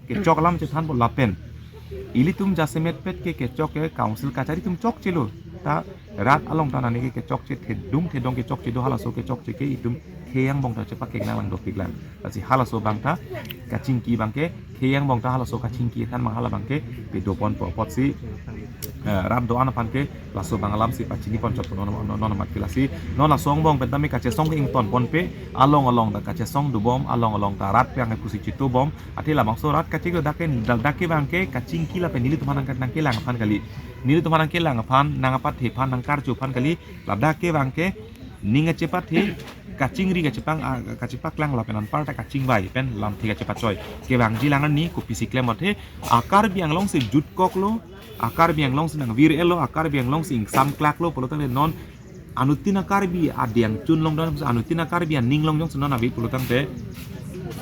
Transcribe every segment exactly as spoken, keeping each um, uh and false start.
Kechok alam chethanpo lapen ilitum jasemet pet ke kechok ke council kachari atum chokchelo. Ta rat along ta nani ke kechokche thedung thedong kechokche do, halaso kechokche ke itum khei angbong ta chepakeng nanglang dopiklang. Lasi halaso abang ta kachingki abang ke, khei angbong ta halaso kachingki than abang hala abang ke pedoponpo apotsi, eh, rat do-an aphan ke laso abang alamsi pachiniponchotpo non, non, non amat ke. Lasi non laso angbong pen tame kachesong ke ingtonponpe, along along ta kachesong dobom, along along ta rat pang pusi chitobom. Athe labangso rat kachingki dak ke, dak ke abang ke kachingki lapen nelitum aphan nang, nangkelang aphan kali. Nelitum aphan nangkelang aphan, nangpathe aphan, nangkarju aphan kali. Ladak ke abang ke ning kachepathe, kachingri kachepang, ah, kachepaklang lapen anparta kachingvai pen lamthe kachepachoi. Kevangjilang arni kopisi klem athe, a-Karbi Anglong si jutkoklo, a-Karbi Anglong si nangvir elo, a-Karbi Anglong si ingsamklaklo pulo tangte non anuttin a-Karbi adeng chun longdon, anuttin a-Karbi aning long jongsi non ave pulo tangte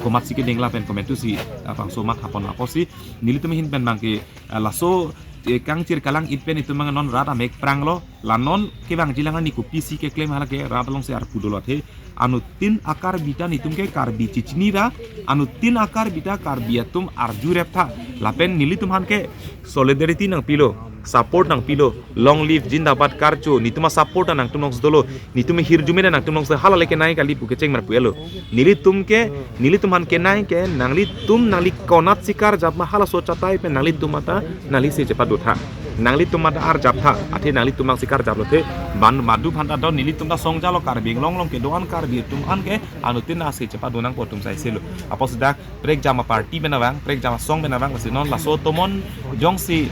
komatsi kedeng lapen komatsi labangso mathapon apotsi nelitum ahin pen abang ke, ah, laso, eh, kangchir kalang-it pen itum abang non rat amek pranglo. La non kevangjilang arni kopisi keklem hala ke rat alongsi arpu dolo athe. Anuttin a-Karbi ta nelitum ke Karbi chechini ra, anuttin a-Karbi ta Karbi atum arjurep tha. Lapen nelitum aphan ke solidarity nangpilo, support nangpilo, long live, zindabad, karcho, nelitum a-support ta nangtum alongsi dolo, nelitum ahirjume ta nangtum alongsi hala le kenai kali pu kecheng mar pu elo. Nelitum ke, nelitum aphan kenai ke, nanglitum, nangli konatsi karjap ma halaso chatai pen nanglitum ata, nanglisi chepadotha. Nanglitum ata arjaptha, athe nanglitum abangsi karjaplo athe, ban madu aphan ta do, nelitum ta songjalo Karbi Anglong along kedo-an Karbi atum aphan ke, anuttin asi chepadonangpo atum sai selo. Apotsi dak prekjam a-party pen abang, prekjam asong pen abang, lasi non laso tomon jongsi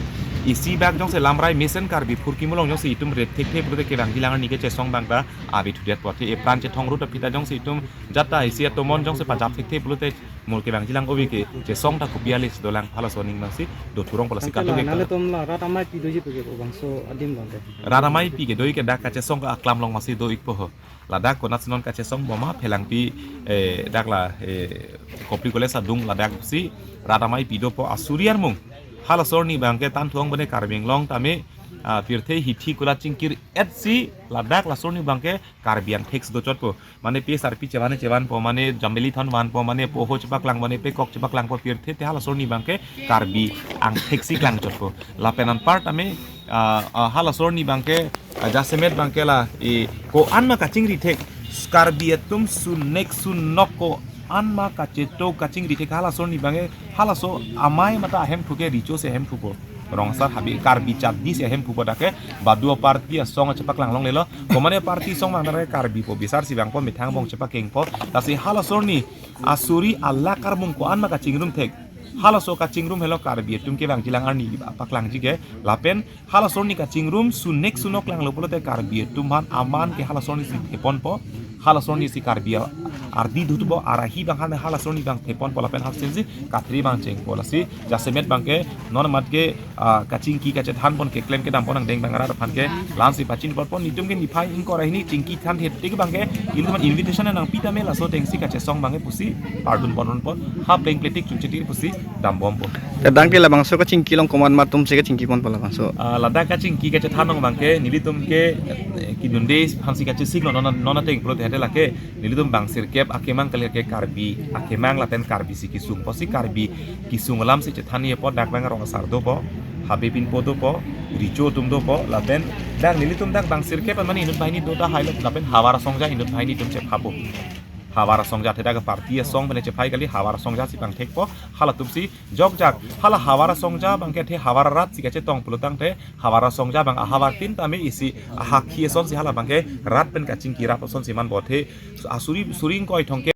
isi bak jongsi lamrai mesen Karbi phurkimo along jongsi itum rep thekthe pulote kevangjilang arni kechesong abang ta ave thudetpo athe, epran chethong rut aphi ta jongsi itum jat ta isi atomon jongsi pajap thekthe pulote mo kevangjilang ove ke chesong ta kopi ale si dolang, halaso aning abangsi do thurong pulo si. Tangte kado la, ke nelitum la rat amei pi doji pu ke bangso adim longte. Rat amei pi kedo ke dak kachesong ke aklam along masi do-ikpo ho. Ladak konatsi non kachesong bom ma phelangpi, eh, dak la, eh, Kopili College adung ladak si rat amei pi dopo, asuri armung. Halaso arni abang ke than thuang bone Karbi Anglong tame, ah, pirthe hithi kulat chingkir-et si ladak laso arni abang ke Karbi angthek si dochotpo. Mane pe sarpi chevan chevanpo, mane jambili thon vanpo, mane poho chepaklang, mane pekok chepaklangpo, pirthe te halaso arni abang ke Karbi angthek si klangchotpo. Lapen anpar tame, ah, ah, halaso arni abang ke, ah, jasemet abang ke la, e, ko-an ma kachingri thek, Karbi atum sunek sunok ko-an ma kacheto kachingri thek halaso arni abang ke, halaso amei mate ahemphu ke Recho si ahemphupo. Rong asar habe Karbi Chaddi si ahemphupo dak ke, badu a-party asong chepaklang longlelo. Komane party asong abang dak ke Karbipo, Bisar si vangpo, methang angbong chepakengpo. Lasi halaso arni asuri alak armung ko-an ma kachingrum thek. Halaso kachingrum helo Karbi atum kevangjilang arni paklangji ke. Lapen halaso arni kachingrum sunek sunok langlo pulote Karbi atum aphan aman ke halaso arni si theponpo. Halaso arni si Karbi a-, ardi dutubo, arahi abang han halaso arni abang theponpo lapen halaso arni si kathri abang chengpo. Lasi jasemet abang ke non amat ke, ah, kachingki kachethanpon keklem kedampon angdeng abang arat aphan ke lamsi pachinipotpon, nelitum ke niphai ingkoi ra hini chingki than thek abang ke ilitum aphan invitation nangpi tame laso atengsi kachesong abang ke pusi pardun ponponpo, ha pleng pletik chungchiti pusi dambompo. Kadang ke labangso kachingki along komat ma atumsi kachingkiponpo labangso? Ah, ladak kachingki kachethan along abang ke nelitum ke, eh, kedunde aphansi kachesik lo non, non ateng pulote hade lake nelitum bang sirkep akemang kali ke Karbi akemang lapen Karbi si kesung apotsi Karbi kesung alamsi chethanji apot dak abang rong asar dopo, habe pinpo dopo, Recho atum dopo, lapen dak nelitum dak bang sirkep mane inut banghini do tahai lo, lapen havar asongja inut banghini atum chephapo. Havar asongja athe dak party asong pen chephai kali, havar asongja si pangthekpo, halatum si jokjak, hala havar asongja abang ke athe havar arat si kachetong pulo tangte, havar asongja abang ahavar tin tame isi ahakhi asonsi hala abang ke rat pen kachingki rap asonsi manpo athe, asuri, suri ingkoi thomkep.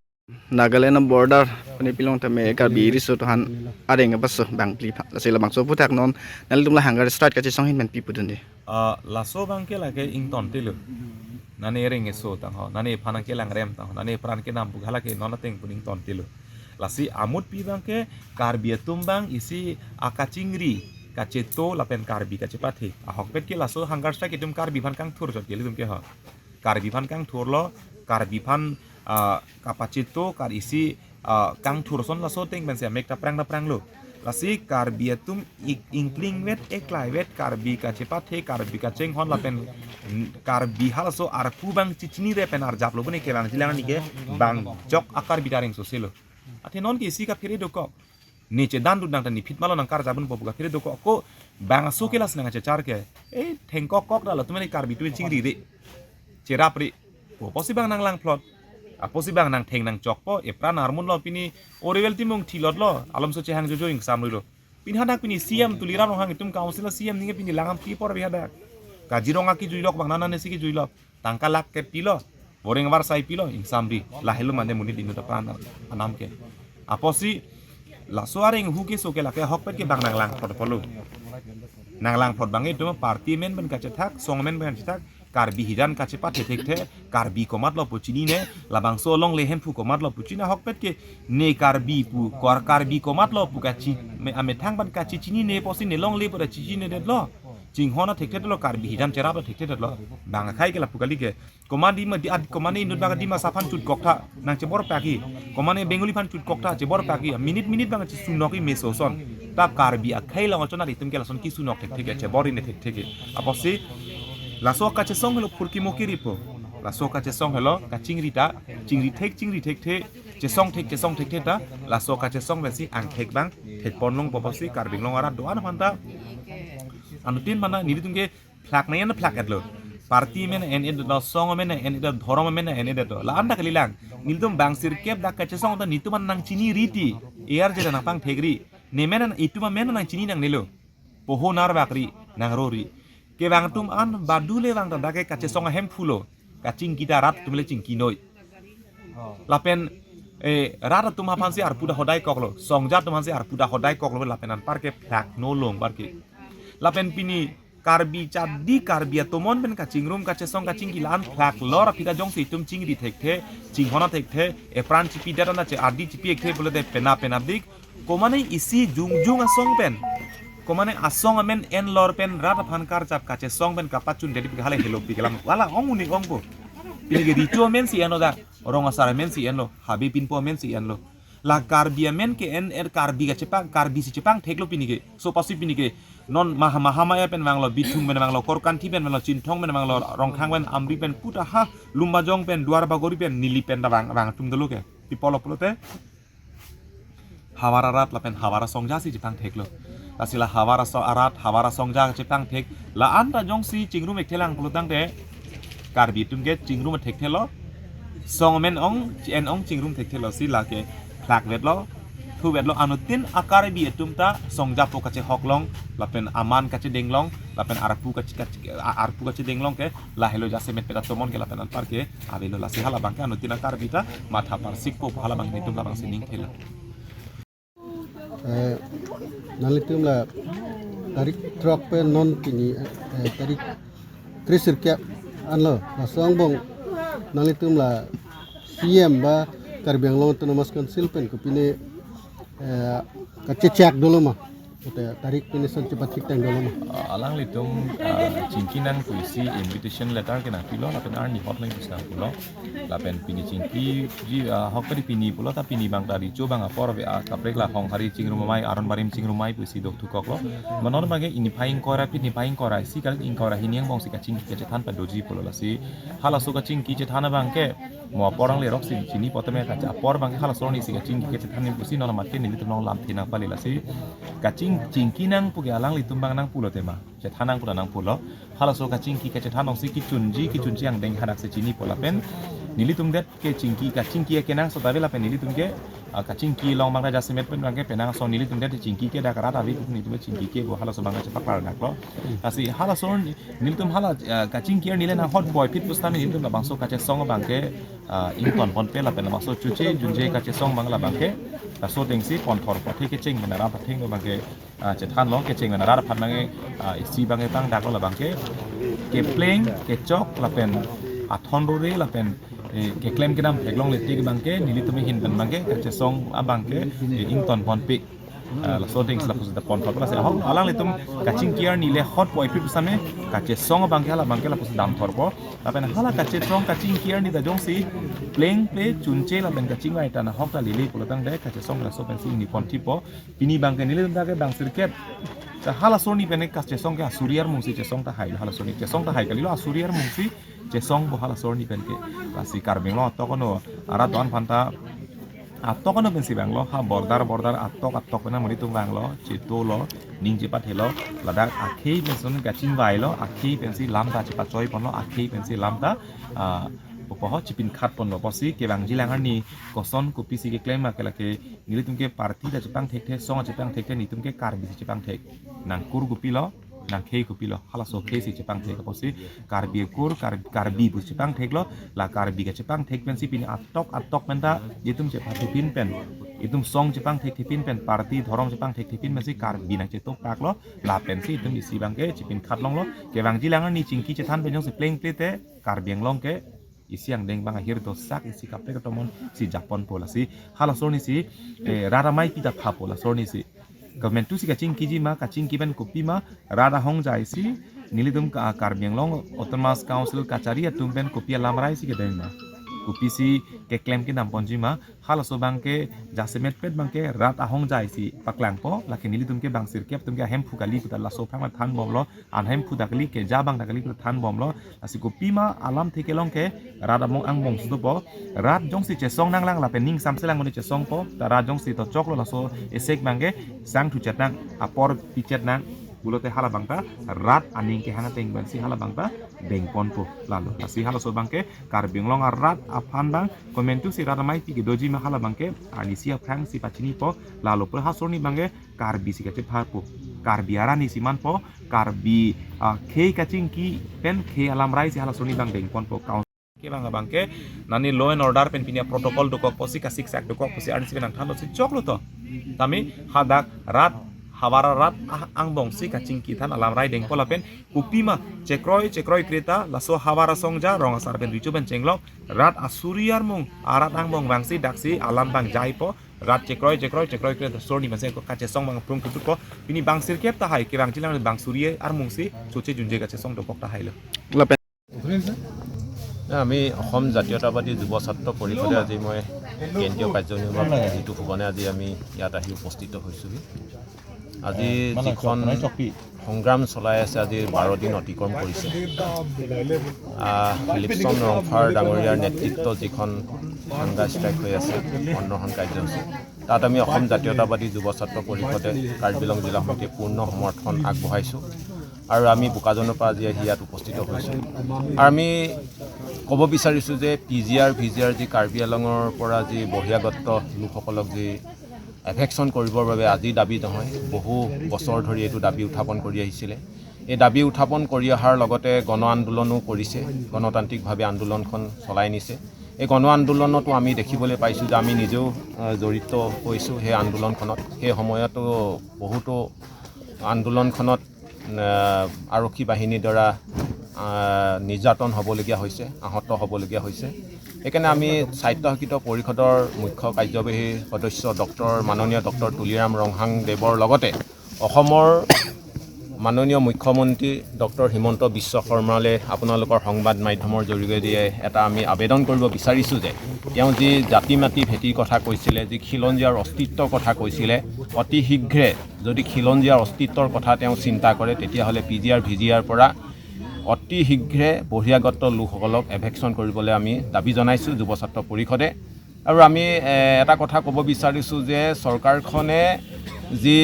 Nagaland border pini pilong tame Karbi Riso Tohan areng abaso bang phli pha. Lasi labangso aphuthak non nelitum la hunger strike kachesong ahin pen pi pudunde? Ah, laso abang ke lake ingtontelo. Nane areng eso tang ho, nane aphan nangkelangrem tang ho, nane apran kedam pu hala ke non ateng pu ingtontelo. Lasi amut pi abang ke Karbi atum abang isi akachingri kacheto lapen Karbi kachepathe. Ahokpet ke laso hunger strike itum Karbi aphan kangthur chot ke ilitum ke ho. Karbi aphan kangthurlo, Karbi aphan, ah, kapacheto, Kar isi, ah, kangthur ason laso ateng pensi amek ta prang ta pranglo. Lasi Karbi atum ik-, ingklingvet, eklaivet, Karbi kachepathe, Karbi kachinghon lapen, mm, Karbi halaso arpu abang chechinire pen arjaplo bone kevangjilang arni ke bang jok a-Karbi ta areng soselo. Athe non ke isi kaphere dokok. Ne chedan dun nang ta ne phit malo nang karjap dunpo pu kaphire dokok ko bang aso ke las nang chechar ke. Eh, thengkok kok da latum ne Karbi atum chingri re. Cherap re. Pu apotsi bang nang langplot. Apotsi bang nang theng nang chokpo, epran armun lo pini, Oriwel Timung thilot lo, alomso chehang jojo ingsam lo. Pini hadak pini C M Tuliram Ronghang itum council C M ningke pini langam kipor bi hadak. Kajirong aki juilok bang nana nesi ki juilok. Tangka lak ke pilo. Boreng war sai pilo, ingsam ri. Lahelo mane monit inut apran anam ke. Apotsi, laso areng hu ke so ke lake ahokpet ke bang nang langplot polo. Nang langplot bang itum party amen pen kachethak, song amen pen kachethak, Karbi hijan kachepathe thekthe, Karbi komatlo pu chinine, labangso alongle Hemphu komatlo pu chini ahokpet ke, ne Karbi pu, kor Karbi komatlo pu kachi, me, amethang pen kachichinine apotsi ne longle pu ta chichinedetlo. Chinghon athekthedetlo, Karbi hijan cherap athekthedetlo. Bang akhai ke lapu kali ke. Komat di ma di ad, komat ne inut bang Dimasa aphan chutkok tha, nang chebor paki. Komat ne Bengali aphan chutkok tha, chebor paki. Minute minute bang chesunok i meso son. Ta Karbi akhai along chonat itum ke lason kesunok thekthe ke, chebor ine thekthe ke. Apotsi, laso kachesong helo phurkimo kiripo. Laso kachesong helo kachingri ta, chingri thek, chingri thekthe, chesong thek, chesong thekthe ta, laso kachesong pensi angthek bang thekpon longpo apotsi Karbi Anglong arat do-an aphan ta. Anuttin mana nelitum ke phlak na en phlak etlo. Party amen en etlo, song amen en etlo, dhorom amen en etlo. La-an ta kalilang. Nelitum bang sirkep dak kachesong ta netum an nang chini riti. A R J ta nang pangthek ri. Ne amen an itum amen nang chini nangnelo. Poho narbak ri, nang ro ri. Ke bang atum an badu le bang ta dak ke kachesong ahem phulo. Kachingki ta rat atum le chingki noi. Lapen, eh, rat atum aphansi arpu ta hodai koklo. Songja atum aphansi arpu ta hodai koklo lapen anpar ke phlak no long bar ke. Lapen pini Karbi chadi Karbi atomon pen kachingrum kachesong kachingki la-an phlak lor aphi ta jongsi itum chingri thekthe, chinghon thekthe, epran chipidet an ta che adi chipi ekthe pulote pena pena dik. Komat ne isi jongjong asong pen. Komat ne asong amen en lor pen rat aphan karjap kachesong pen kapachun dedi pi hale helo pi kelam. Wala ong uni ongpo. Pini ke richo amen si enlo da. Rong asar amen si enlo. Habe pinpo amen si enlo. La Karbi amen ke en er Karbi kachepang, Karbi si chepang theklo pini ke. So apotsi pini ke. Non Maha, Mahamaya pen vanglo, Bithung pen vanglo, Korkanthi pen vanglo, Chinthong pen vanglo, Rongkhang pen, Amri pen, puta ha, Lumbajong pen, Duar Bagori pen, Nilip pen ta vang, vang atum dolo ke. Pi pulo pulote. Havar arat lapen havar asongja si chepang theklo. Lasi la havar aso arat, havar asongja chepang thek. La-an ta jongsi chingrum ekthe lang pulo tangte. Karbi atum ke chingrum thekthelo. Song amen ong, en ong chingrum thekthelo si lake phlak vetlo, thu vetlo anuttin a Karbi atum ta songja po kachehok long, lapen aman kachedeng long, lapen arpu kache, kache, a-, arpu kachedeng long ke, lahelo jasemet pen atomon ke lapen anpar ke, avelo lasi hala abang ke anuttin a Karbi ta, matha parsik po hala abang netum labang sining thela. Eh, nanglitum la tarik throk pen non pini, eh, tarik kre sirkep anlo, laso angbong nanglitum la C M ba Karbi Anglong Autonomous Council pen kopine, eh, kachechak dolo ma? Kote tarik pini son chepathik tang dolo ma? Ah, alanglitum, ah, chingki nang pusi invitation letter ke nangpilo, lapen arni hot nang pusi nangpulo. Lapen pini chingkiji, ah, ahok kali pini pulo ta pini bang ta richo bang apor ave, ah, kaprek la Honghari chingrumai, Aron Barim chingrumai pusi dok thukoklo. Ma non abang ke niphai ingkoi ra phit niphai ingkoi ra isi kali ingkoi ra hini angbong si kachingki kachethan padoji pulo lasi. Halaso kachingki chethan abang ke mo apor angle rok si chini potome kacha apor abang ke halaso arni si kachingki kachethan ni pusi non amat ke nelitum along lamthe nangpale lasi. Kaching, chingki nang pu ke alanglitum bang nangpulo tema. Chethan nang pu ta nangpulo. Halaso kachingki kachethan along si kechunji, kechunji angdeng hadak si chinipo lapen. Nelitum det kechingki, kachingki kenangsot ave lapen nelitum ke, ah, kachingki along bang ta jasemet pen bang ke penang ason nelitum det chingki ke dak rat ave nelitum chingki ke bo halaso bang kachepaklar daklo. Lasi halaso nelitum hala, ah, kachingki arni le nang hot boi phit pusitame nelitum labangso kachesong abang ke, ah, ington ponpe lapen labangso chuche junje kachesong bang labang ke. Laso ateng si ponthor pathe kecheng pen arat athengno bang ke, ah, chethanlo kecheng pen arat aphan bang ke, ah, isi bang ke tang daklo labang ke. Kepleng, kechok lapen athon rore lapen, eh, keklem kedam theklongle tik bang ke, nelitum ahin pen bang ke, kachesong abang ke, eh, ington ponpe. Ah, laso ateng si lapusi ta ponthorpo lasi ahok alanglitum kachingki arni le hot boi phit pusitame, kachesong abang ke hala abang ke lapusi damthorpo. Lapen hala kachesong kachingki arni ta jongsi plengple chunche lapen kachingvai ta nahok ta lele pulo tangte kachesong laso pensi ingni ponthipo. Pini bang ke nelitum ta ke bang sirkep. Ta halaso arni pen kachesong ke asuri armung si chesong ta hailo halaso arni. Chesong ta hai kalilo asuri armung si chesongpo halaso arni pen ke. Lasi Karbi Anglong atok ano arat do-an aphan ta Atok ano pensi vanglo, ha border border atok atok pen amonit atum vanglo, chetolo, ning chepathelo, ladak akhei pensi kachingvailo, akhei pensi lam ta chepachoi ponlo, akhei pensi lam ta, ah, poho chipinkhat ponlo pusi kevangji lang arni koson kopisi keklem ma ke lake nelitum ke party ta chepangthekthe, song chepangthekthe, nelitum ke Karbi si chepangthek. Nangkur kopilo, nangkhei kopilo, halaso khei si chepangthek pusi Karbi akur, Kar-, Karbi pu chepangtheklo, la Karbi kachepangthek pensi pini atok atok pen ta itum chepangthekpin pen, itum song chepangthekthepin pen, party dhorom chepangthekthepin pensi Karbi nangchetoktaklo, lapensi itum isi abangke chipinkhat longlo, kevangji lang arni chingki chethan pen jongsi plengple te Karbi Anglong ke isi angdeng abang ahir dosak isi kaprek atomon si japonpo lasi. Halaso arni si, eh, rat amaipi ta phapo laso arni si. Komantu si kachingkiji ma, kachingki pen kopi ma, rat ahongjai si, nelitum ka Karbi Anglong Autonomous Council kachari atum pen kopi alamrai si kedeng ma, kopisi keklem kedam ponji ma, halaso abangke jasemet pet abangke rat ahongjai si paklangpo, lake nelitum ke bang sirkep atum ke ahemphu kali puta laso aphrang thanbomlo, an hemphu ta kali, keja abang ta kali puta thanbomlo, lasi kopima alamthe kelong ke rat among angbong si dopo, rat jongsi chesong nanglang lapen ning samselang monit chesongpo, ta rat jongsi tochoklo laso esek abangke sangthu chetnang, apor pichetnang, pulote hala abang ta rat aning kehang ateng pensi hala abang ta dengponpo lalo. Lasi halaso abangke Karbi Anglong arat aphan abang komantu si rat amaipi kedoji ma hala abangke arnisi aphrang si pachinipo, lalo pu halaso arni abangke Karbi si kachephapo, Karbi arat ni si manpo, Karbi, ah, khei kachingki pen khei alamrai si halaso arni abang dengponpo. Kevang abangke nani law and order pen pini protocol dokok pusi, kasiksak dokok pusi arnisi pen nangthanlo si choklo to. Tame hadak rat, havar arat ah, angbong si kachingki than alamrai dengpo lapen kopima chekroi chekroi kreta laso havar asong ja rong asar pen richo pen chenglok rat asuri armung arat angbong vangsi daksi alam abang jaipo, rat chekroi chekroi chekroi kreta sor ni manse ko kachesong abang prung tutupo, pini bang sirkep tahai kevangji lang bang suri armung si choche junje kachesong dokok tahailo. Lapen আমি অসম জাতীয়তাবাদী যুৱ ছাত্ৰ পৰিষদে আজি মই কেন্দ্ৰীয় কাৰ্যনিৰ্বাহক জিতু ফুকনে আজি আমি ইয়াত আহি উপস্থিত হৈছোঁহি। আজি যিখন সংগ্ৰাম চলাই আছে, আজি বাৰ দিন অতিক্ৰম কৰিছে। আহ, লিপচন ৰংফাৰ ডাঙৰীয়াৰ নেতৃত্বত যিখন হাংগা ষ্ট্ৰাইক হৈ আছে, অনশন কাৰ্যসূচী, তাত আমি অসম জাতীয়তাবাদী যুৱ ছাত্ৰ পৰিষদে কাৰ্বি আংলং জিলা সমিতিয়ে পূৰ্ণ সমৰ্থন আগবঢ়াইছোঁ আৰু আমি বোকাজানৰ পৰা আজি আহি ইয়াত উপস্থিত হৈছোঁ। আৰু আমি ক'ব বিচাৰিছোঁ যে পি জি আৰ, ভি জি আৰ যি কাৰ্বি আংলঙৰ পৰা যি বহিৰাগত লোকসকলক যি এভেকশ্যন কৰিবৰ বাবে আজি দাবী নহয়, বহু বছৰ ধৰি এইটো দাবী উত্থাপন কৰি আহিছিলে। এই দাবী উত্থাপন কৰি অহাৰ লগতে গণ আন্দোলনো কৰিছে, গণতান্ত্ৰিকভাৱে আন্দোলনখন চলাই নিছে। এই গণ আন্দোলনতো আমি দেখিবলৈ পাইছোঁ যে আমি নিজেও, আহ, জড়িত হৈছোঁ সেই আন্দোলনখনত। সেই সময়তো বহুতো আন্দোলনখনত, আহ, আৰক্ষী বাহিনীৰ দ্বাৰা, আহ, নিৰ্যাতন হ'বলগীয়া হৈছে, আহত হ'বলগীয়া হৈছে। সেইকাৰণে আমি স্বায়ত্তশাসিত পৰিষদৰ মুখ্য কাৰ্যবাহী সদস্য ডক্টৰ, মাননীয় ডক্টৰ তুলিৰাম ৰংহাং দেৱৰ লগতে অসমৰ মাননীয় মুখ্যমন্ত্ৰী ডক্টৰ হিমন্ত বিশ্ব শৰ্মালৈ আপোনালোকৰ সংবাদ মাধ্যমৰ জৰিয়তে এটা আমি আবেদন কৰিব বিচাৰিছোঁ যে তেওঁ যি জাতি মাটি ভেটিৰ কথা কৈছিলে, যি খিলঞ্জীয়াৰ অস্তিত্বৰ কথা কৈছিলে, অতি শীঘ্ৰে যদি খিলঞ্জীয়াৰ অস্তিত্বৰ কথা তেওঁ চিন্তা কৰে, তেতিয়াহ'লে পি জি আৰ, ভি জি আৰ পৰা অতি শীঘ্ৰে বহিৰাগত লোকসকলক এভেকশ্যন কৰিবলৈ আমি দাবী জনাইছোঁ যুৱ ছাত্ৰ পৰিষদে। আৰু আমি, এ, এটা কথা ক'ব বিচাৰিছোঁ যে চৰকাৰখনে যি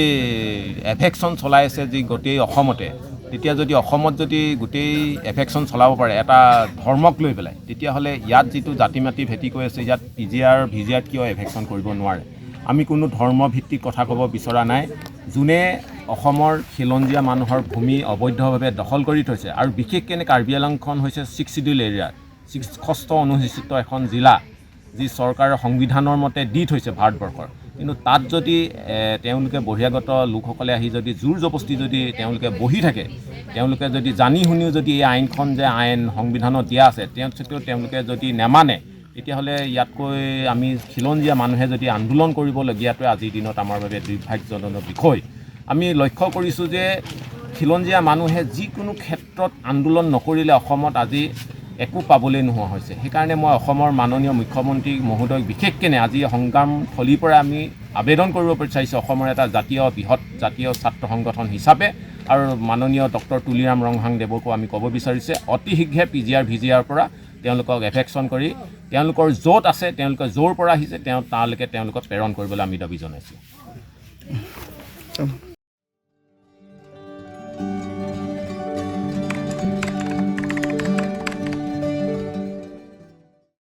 এভেকশ্যন চলাই আছে যি গোটেই অসমতে, তেতিয়া যদি অসমত যদি গোটেই এভেকশ্যন চলাব পাৰে এটা ধৰ্মক লৈ পেলাই, তেতিয়াহ'লে ইয়াত যিটো জাতি মাটি ভেটি কৈ আছে, ইয়াত পি জি আৰ, ভি জি আৰ কিয় এভেকশ্যন কৰিব নোৱাৰে? আমি কোনো ধৰ্মভিত্তিক কথা ক'ব বিচৰা নাই। যোনে অসমৰ খিলঞ্জীয়া মানুহৰ ভূমি অবৈধভাৱে দখল কৰি থৈছে আৰু বিশেষকৈ কাৰ্বি আংলংখন হৈছে ছিক্স চিডিউল এৰিয়া, ছিক্স, ষষ্ঠ অনুসূচিত এখন জিলা, যি চৰকাৰৰ সংবিধানৰ মতে দি থৈছে ভাৰতবৰ্ষৰ। কিন্তু তাত যদি, এ, তেওঁলোকে বহিৰাগত লোকসকলে আহি যদি জোৰ জবস্তি যদি তেওঁলোকে বহি থাকে, তেওঁলোকে যদি জানি শুনিও যদি এই আইনখন যে আইন সংবিধানত দিয়া আছে, তেওঁ সত্ত্বেও তেওঁলোকে যদি নেমানে, তেতিয়াহ'লে ইয়াতকৈ আমি খিলঞ্জীয়া মানুহে যদি আন্দোলন কৰিবলগীয়াটোৱে আজিৰ দিনত আমাৰ বাবে দুৰ্ভাগ্যজনক বিষয়। আমি লক্ষ্য কৰিছোঁ যে খিলঞ্জীয়া মানুহে যিকোনো ক্ষেত্ৰত আন্দোলন নকৰিলে অসমত আজি একো পাবলৈ নোহোৱা হৈছে। সেইকাৰণে মই অসমৰ মাননীয় মুখ্যমন্ত্ৰী মহোদয়ক বিশেষকৈ আজি সংগ্ৰামস্থলীৰ পৰা আমি আবেদন কৰিব বিচাৰিছোঁ অসমৰ এটা জাতীয়, বৃহৎ জাতীয় ছাত্ৰ সংগঠন হিচাপে আৰু মাননীয় ডক্টৰ তুলিৰাম ৰংহাং দেৱকো আমি ক'ব বিচাৰিছোঁ অতি শীঘ্ৰে পি জি আৰ, ভি জি আৰ পৰা তেওঁলোকক এফেকশ্যন কৰি তেওঁলোকৰ য'ত আছে, তেওঁলোকে য'ৰ পৰা আহিছে, তেওঁ তালৈকে তেওঁলোকক প্ৰেৰণ কৰিবলৈ আমি দাবী জনাইছোঁ।